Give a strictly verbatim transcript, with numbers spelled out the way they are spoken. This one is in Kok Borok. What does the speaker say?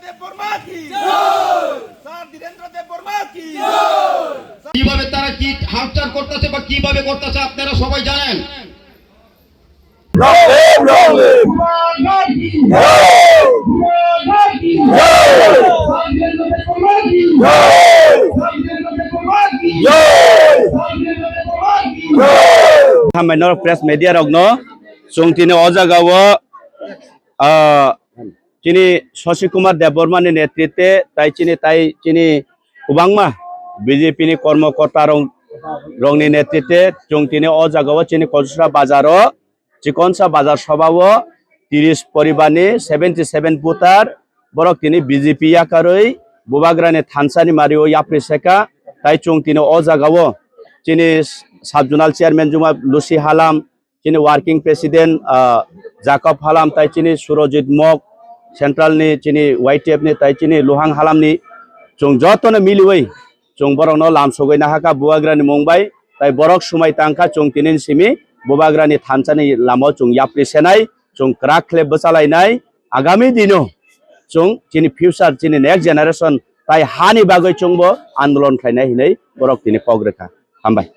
দেববর্মা কি জয়। স্যার ধীরেন্দ্র দেববর্মা কি জয়। কিভাবে তারা কি হামচার করতেছে বা কিভাবে করতেছে আপনারা সবাই জানেন। Hambai norok press media rokno, chwng tini o jagao, ah, chini Shashi Kumar Debbarma ni netritwe tai chini, tai chini kwbangma B J P ni kormo korta rok, rokni netritwe chwng tini o jagao chini Kosra bazaro Chikonsa bazar sobao tiris poribarni seventy seven voter borok tini B J P yakarwi Bubagrani thansani mario yapri seka, tai chwng tini o jagao chini sub zonal chairman Juma Lucy Halam, chini working president, ah, Jacob Halam, tai chini Surojit Mok, central ni chini Y T F ni, tai chini Luhang Halam ni, chwng jotono miliwi chwng borokno lam sogwi nahakha Bubagrani mung bai, tai borok sumai tangkha chwng tini simi Bubagrani thansani lamao chwng yapri senai, chwng kwrak khle bwchalainai, agami dino chwng chini future, chini next generation tai hani bagwi chwngbo andolon khlainai hinwi borok tini kok rwkha. Hambai.